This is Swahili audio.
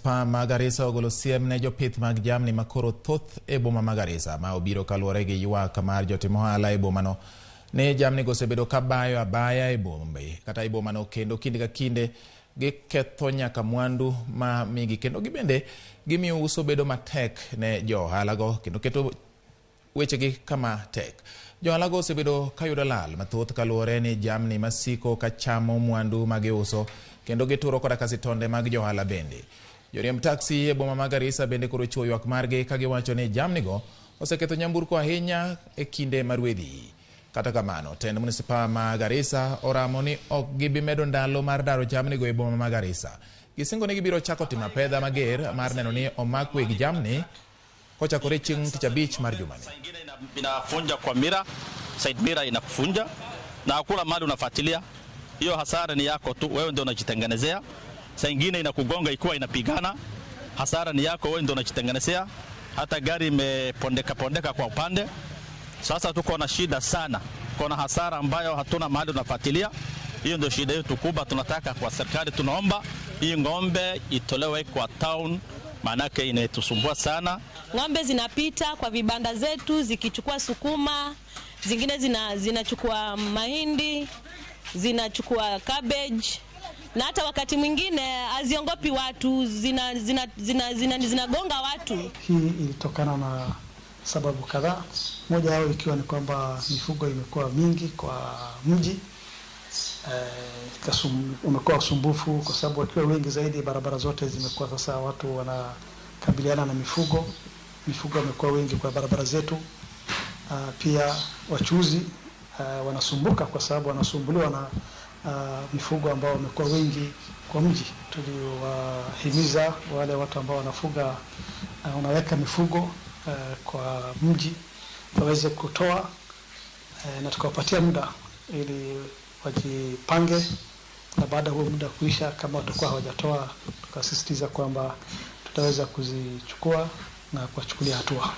Manispaa ma Garissa ogolo siem ne jopith mag jamni makoro thoth e boma ma Garissa ma obiro kaluwore gi ywak mar jotim ohala e bomano ni jamni go osebedo ka bayo abaya e bombe kata e bomano kendo kinde ka kinde giketho nyaka mwandu ma migi kendo gibende gimiyo uso bedo matek ne jo ohala go kendo keto wechegi kama tek. Johala go osebedo kayudo lal mathoth kaluwore ni jamni masiko ka chamo mwandu ma giuso kendo gituro koda ka sitonde mag johala bende. Joriemb taxi e boma ma Garissa bende koro chiwo ywak margi ka giwacho ni jamni go oseketho nyamburko ahinya e kinde mar ruedhi. Kata kamano, tend munisipaa ma Garissa oramo ni ok gibi medo ndalo mar daro jamni go e boma ma Garissa. Gisingo ni gibiro chako timo apedha mager mar neno ni omak weg jamni kochakore chieng' tich abich mar jumani. Saa ingine inafunja kwa mira, side mirror inakufunja na hakuna mali unafuatilia. Hiyo hasara ni yako tu, wewe ndio unajitengenezea. Saa ingine inakugonga ikiwa inapigana, hasara ni yako, wewe ndio unajitengenezea. Hata gari imepondeka pondeka kwa upande. Sasa tuko na shida sana, kuna hasara ambayo hatuna mahali tunafuatilia. Hiyo ndio shida yetu kubwa. Tunataka kwa serikali, tunaomba hii ng'ombe itolewe kwa town, maanake inatusumbua sana. Ng'ombe zinapita kwa vibanda zetu zikichukua sukuma, zingine zinachukua mahindi, zinachukua cabbage, na hata wakati mwingine haziongopi watu, zinagonga watu. Hii ilitokana na sababu kadhaa, moja yao ikiwa ni kwamba mifugo imekuwa mingi kwa mji. Umekuwa usumbufu kwa sababu wakiwa wengi zaidi, barabara zote zimekuwa sasa watu wanakabiliana na mifugo. Mifugo wamekuwa wengi kwa barabara zetu. Pia wachuuzi wanasumbuka kwa sababu wanasumbuliwa na mifugo ambao wamekuwa wengi kwa mji. Tuliwahimiza wale watu ambao wanafuga, wanaweka mifugo kwa mji waweze kutoa, na tukawapatia muda ili wajipange, na baada huo muda kuisha, kama watakuwa hawajatoa, tukasisitiza kwamba tutaweza kuzichukua na kuwachukulia hatua.